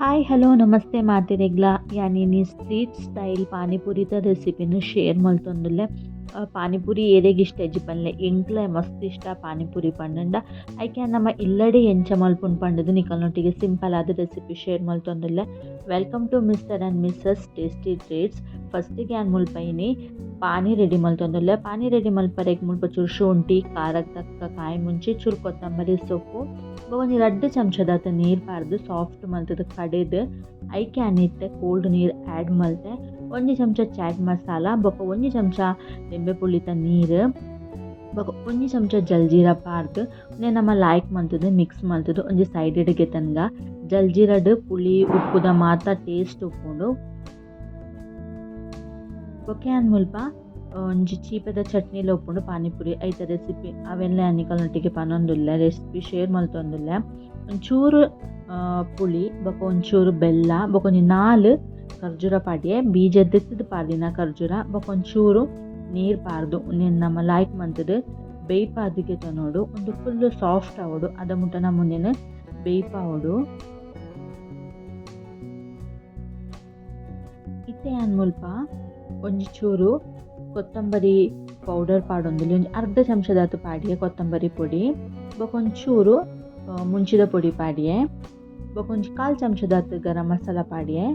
Hi hello namaste ಮಾತೆರೆಗ್ಲ. ಯಾನ್ ಇನಿ street style ಪಾನಿಪುರಿತ ರೆಸಿಪಿನ್ share ಮಲ್ತೊಂದುಲ್ಲೆ. Pani puri ಏರೆಗ್ ಇಷ್ಟ ಇಜ್ಜಿ ಪನ್ಲೆ. ಎಂಕ್ಲ ಮಸ್ತ್ ಇಷ್ಟ ಪಾನಿಪುರಿ ಪಂಡ್ಂಡ. ಐಕ್ ಯಾನ್ ನಮ ಇಲ್ಲಡೆ ಎಂಚ ಮಲ್ಪುನು ಪಂಡ್ದ್ ನಿಕಲ್ನೊಟ್ಟಿಗೆ ಸಿಂಪಲ್ ಆದ್ ರೆಸಿಪಿ ಶೇರ್ ಮಲ್ತೊಂದುಲ್ಲೆ. Welcome to mister and missus tasty treats. ಫಸ್ಟಿಗೆ ಯಾನ್ ಮುಲ್ಪ ಇನಿ ಪಾನಿ ರೆಡಿ ಮಲ್ತೊಂದುಲ್ಲೆ. ಪಾನಿ ರೆಡಿ ಮಲ್ಪರೆಗ್ ಮುಲ್ಪ ಚೂರು ಶುಂಠಿ, ಖಾರಗ್ ತಕ್ಕ ಕಾಯಿ ಮುಂಚಿ, ಚೂರು ಕೊತ್ತಂಬರಿ ಸೊಪ್ಪು ಬೊಕ ಒಂಜಿ ರಡ್ಡ್ ಚಮಚದಾತ್ ನೀರ್ ಪಾಡ್ದ್ ಸಾಫ್ಟ್ ಮಲ್ತ್ದ್ ಕಡೆದ್ ಐಕ್ ಯಾನ್ ಇತ್ತೆ ಕೋಲ್ಡ್ ನೀರ್ ಆ್ಯಡ್ ಮಲ್ತೆ. ಒಂಜಿ ಚಮಚ ಚಾಟ್ ಮಸಾಲ ಬೊಕ ಒಂಜಿ ಚಮಚ ಲಿಂಬೆ ಪುಳಿತ ನೀರ್ ಬೊಕ ಒಂಜಿ ಚಮಚ ಜಲ್ಜೀರ ಪಾಡ್ದ್ ಉಂದೆನ್ ನಮ ಲಾಯ್ಕ್ ಮಲ್ತ್ದ್ ಮಿಕ್ಸ್ ಮಲ್ತ್ದ್ ಒಂಜಿ ಸೈಡ್ ಡ್ ಗೆತೊನ್ಗ. ಜಲ್ಜೀರಡ್ ಪುಳಿ ಉಪ್ಪುದ ಮಾತ ಟೇಸ್ಟ್ ಉಪ್ಪುಂಡು. ಬೊಕ ಯಾನ್ ಮುಲ್ಪ ಒಂಜಿ ಚೀಪೆದ ಚಟ್ನಿಲ ಉಪ್ಪುಂಡು ಪಾನಿಪುರಿ ಐತ ರೆಸಿಪಿ ಅವೆನ್ಲ ಯಾನ್ ನಿಕಲ್ನೊಟ್ಟಿಗೆ ಪನೊಂದುಲ್ಲೆ ರೆಸಿಪಿ ಶೇರ್ ಮಲ್ತೊಂದುಲ್ಲೆ. ಒಂಚೂರು ಪುಳಿ ಬೊಕ ಒಂಚೂರು ಬೆಲ್ಲ ಬೊಕ ಒಂಜಿ ನಾಲ್ ಖರ್ಜೂರ ಪಾಡ್ಯೆ ಬೀಜ ದೆತ್ತ್ದ್ ಪಾಡ್ದಿನ ಖರ್ಜೂರ ಬೊಕ ಒಂಚೂರು ನೀರ್ ಪಾಡ್ದ್ ಉಂದೆನ್ ನಮ ಲಾಯ್ಕ್ ಮಂತ್ದ್ ಬೇಯ್ಪಾದ್ ಗೆತೊನೊಡು. ಉಂದು ಫುಲ್ಲ್ ಸಾಫ್ಟ್ ಆವೊಡು ಅದ ಮುಟ ನಮ ಉಂದೆನ್ ಬೇಯ್ಪಾವೊಡು. ಇತ್ತೆ ಯಾನ್ ಮುಲ್ಪ ಒಂಜಿ ಚೂರು ಕೊತ್ತಂಬರಿ ಪೌಡರ್ ಪಾಡೊಂದುಲ್ಲೆ ಒಂಜಿ ಅರ್ಧ ಚಮಚದಾತ್ ಪಾಡ್ಯೆ ಕೊತ್ತಂಬರಿ ಪೊಡಿ ಬೊಕ ಒಂಚೂರು ಮುಂಚಿದ ಪೊಡಿ ಪಾಡ್ಯೆ ಬೊಕ ಒಂಜಿ ಕಾಲ್ ಚಮಚದಾತ್ ಗರಂ ಮಸಾಲ ಪಾಡ್ಯೆ.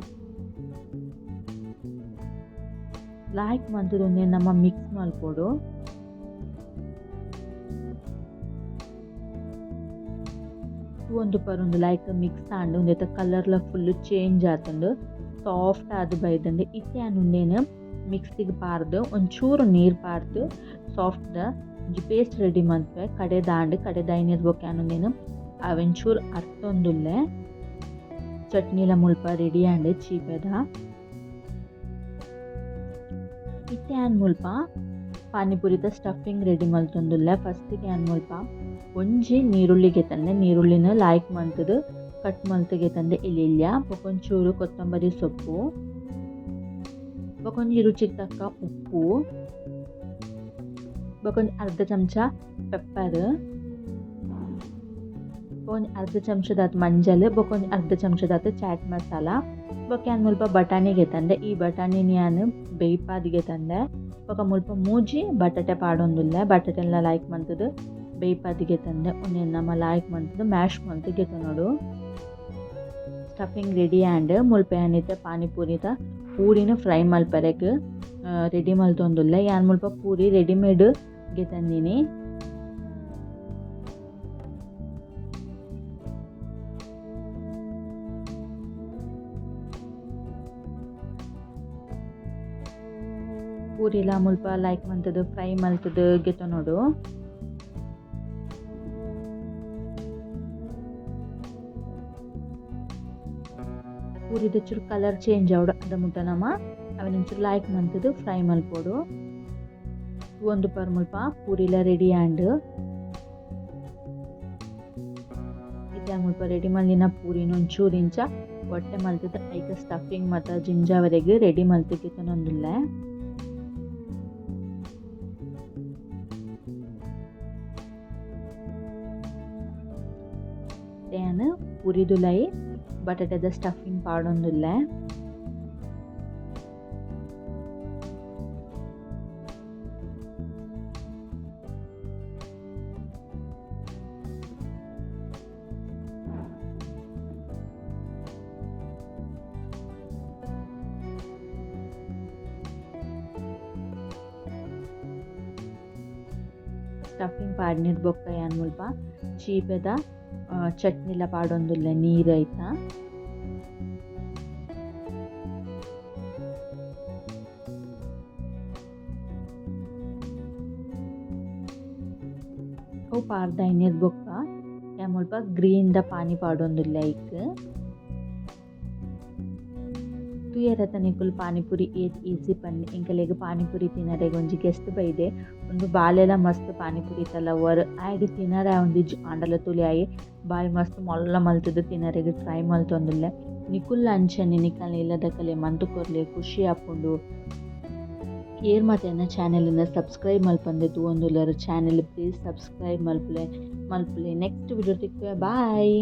ಲಾಯ್ಕ್ ಮಂತುದು ಉಂದೆನ್ ನಮ ಮಿಕ್ಸ್ ಮಲ್ಪೊಡು. ತೂವೊಂದು ಪರೊಂದು ಲಾಯ್ಕ್ ಮಿಕ್ಸ್ ಆಂಡ್ ಉಂದೆತ ಕಲರ್ ಲ ಫುಲ್ಲ್ ಚೇಂಜ್ ಆತುಂಡು. ಸಾಫ್ಟ್ ಆದ್ ಬೈದ್ಂಡ್. ಇತ್ತೆ ಯಾನ್ ಉಂದೆನ್ ಮಿಕ್ಸಿಗ್ ಪಾರ್ದ್ ಒಂಚೂರು ನೀರ್ ಪಾರ್ದ್ ಸಾಫ್ಟ್ ದ ಒಂಜಿ ಪೇಸ್ಟ್ ರೆಡಿ ಮನ್ಪುವೆ. ಕಡೆದಾಂಡ್ ಕಡೆದಾಯಿನೆರ್ದ್ ಬೊಕ ಯಾನ್ ಉಂದೆನ್ ಅವೆನ್ ಚೂರು ಅರ್ತೊಂದುಲ್ಲೆ. ಚಟ್ನಿಲ ಮುಲ್ಪ ರೆಡಿ ಆಂಡ್ ಚೀಪೆದ. ಇತ್ತೆ ಯಾನ್ ಮುಲ್ಪ ಪಾನಿಪುರಿದ ಸ್ಟಫಿಂಗ್ ರೆಡಿ ಮಲ್ತೊಂದುಲ್ಲೆ. ಫಸ್ಟ್ ಗ್ ಯಾನ್ ಮುಲ್ಪ ಒಂಜಿ ನೀರುಳ್ಳಿ ಗೆತಂದೆ ನೀರುಳ್ಳಿನ್ ಲಾಯ್ಕ್ ಮಲ್ತ್ದ್ ಕಟ್ ಮಲ್ತ್ ಗೆತಂದೆ ಎಲ್ಯ ಬೊಕ ಒಂಚೂರು ಕೊತ್ತಂಬರಿ ಸೊಪ್ಪು ಬೊಕ ಒಂಜಿ ರುಚಿಗ್ ತಕ್ಕ ಉಪ್ಪು ಬೊಕ ಒಂಜಿ ಅರ್ಧ ಚಮಚ ಪೆಪ್ಪರ್ ಬೊಕ ಒಂಜಿ ಅರ್ಧ ಚಮಚದಾತ್ ಮಂಜಲ್ ಬೊಕ ಒಂಜಿ ಅರ್ಧ ಚಮಚದಾತ್ ಚಾಟ್ ಮಸಾಲ ಬೊಕ ಯಾನ್ ಮುಲ್ಪ ಬಟಾಣಿ ಗೆತಂದೆ ಈ ಬಟಾಣಿನ್ ಯಾನ್ ಬೇಯ್ಪಾದ್ ಗೆತಂದೆ ಬೊಕ ಮುಲ್ಪ ಮೂಜಿ ಬಟಾಟೆ ಪಾಡೊಂದುಲ್ಲೆ ಬಟಾಟೆನ್ಲ ಲಾಯ್ಕ್ ಮಲ್ತ್ದ್ ಬೇಯ್ಪಾದ್ ಗೆತಂದೆ ಉಂದೆನ್ ನಮ ಲಾಯ್ಕ್ ಮಲ್ತ್ದ್ ಮ್ಯಾಶ್ ಮಲ್ತ್ ಗೆತೊನೊಡು. ಸ್ಟಫಿಂಗ್ ರೆಡಿ ಆಂಡ್. ಮುಲ್ಪ ಯಾನ್ ಇತ್ತೆ ಪಾನಿಪುರಿದ ಪೂರಿನ್ ಫ್ರೈ ಮಲ್ಪರೆಗ್ ರೆಡಿ ಮಲ್ತೊಂದುಲ್ಲೆ. ಯಾನ್ ಮುಲ್ಪ ಪೂರಿ ರೆಡಿಮೇಡ್ ಗೆತಂದಿನಿ. ಪೂರಿಲ ಮುಲ್ಪ ಲಾಯ್ಕ್ ಮಲ್ತ್ದ್ ಫ್ರೈ ಮಲ್ತ್ದ್ ಗೆತೊನೊಡು. ಪೂರಿದ ಚೂರು ಕಲರ್ ಚೇಂಜ್ ಆವೊಡು ಅದ ಮುಟ್ಟ ನಮ ಅವೆನ್ ಒಂಚೂರು ಲಾಯ್ಕ್ ಮಲ್ತ್ದ್ ಫ್ರೈ ಮಲ್ಪೊಡು. ತೂವೊಂದು ಪರ್ ಮುಲ್ಪ ಪೂರಿಲ ರೆಡಿ ಆಂಡ್. ಇತ್ತೆ ಮುಲ್ಪ ರೆಡಿ ಮಲ್ದಿನ ಪೂರಿನ್ ಒಂಚೂರು ಇಂಚ ಒಟ್ಟೆ ಮಲ್ತ್ದ್ ಐಕ್ ಸ್ಟಫಿಂಗ್ ಮಾತ ಜಿಂಜಾವರೆಗ್ ರೆಡಿ ಮಲ್ತ್ ಗೆತೊನೊಂದುಲ್ಲೆ. ಯಾನ್ ಪೂರಿದುಲಯಿ ಬಟಾಟೆದ ಸ್ಟಫಿಂಗ್ ಪಾಡೊಂದುಲ್ಲೆ. ಸ್ಟಫಿಂಗ್ ಪಾಡ್ನೆಡ್ ಬೊಕ್ಕ ಯಾನ್ ಮುಲ್ಪ ಚೀಪೆದ ಚಟ್ನಿಲ ಪಾಡೊಂದುಲ್ಲೆ ನೀರ್ ಐತ. ಅವು ಪಾಡ್ದ್ ಐನೆರ್ದ್ ಬೊಕ್ಕ ಯಾನ್ ಮುಲ್ಪ ಗ್ರೀನ್ ದ ಪಾನಿ ಪಾಡೊಂದುಲ್ಲೆ ಐಕ್. ತೂಯೆರತ ನಿಕುಲು ಪಾನಿಪುರಿ ಏತ್ ಈಸಿ ಪಂದ್. ಎಂಕಲೆಗ್ ಪಾನಿಪುರಿ ತಿನರೆಗ್ ಒಂಜಿ ಗೆಸ್ಟ್ ಬೈದೆ. ಉಂದು ಬಾಲೆಲ ಮಸ್ತ್ ಪಾನಿಪುರಿತ ಲವರ್. ಆಯಗ್ ತಿನರೆ ಆವೊಂದಿಜ್ಜಿ ಆಂಡಲ ತೂಲೆ ಆಯೆ ಬಾಯಿ ಮಸ್ತ್ ಮಲ್ಲ ಮಲ್ತ್ದ್ ತಿನರೆಗ್ ಟ್ರೈ ಮಲ್ತೊಂದುಲ್ಲೆ. ನಿಕುಲ್ಲ ಅಂಚನೆ ನಿಕಲ್ನ ಇಲ್ಲದಕಲೆ ಮಂತ್ ಕೊರ್ಲೆ ಖುಷಿ ಆಪುಂಡು. ಏರ್ ಮಾತ ಎನ್ನ ಚಾನೆಲ್ ನ್ ಸಬ್ಸ್ಕ್ರೈಬ್ ಮಲ್ಪಂದೆ ತೂವೊಂದುಲ್ಲರ್ ಚಾನೆಲ್ ಪ್ಲೀಸ್ ಸಬ್ಸ್ಕ್ರೈಬ್ ಮಲ್ಪುಲೆ ಮಲ್ಪುಲೆ ನೆಕ್ಸ್ಟ್ ವಿಡಿಯೋ ತಿಕ್ಕುವೆ ಬಾಯ್.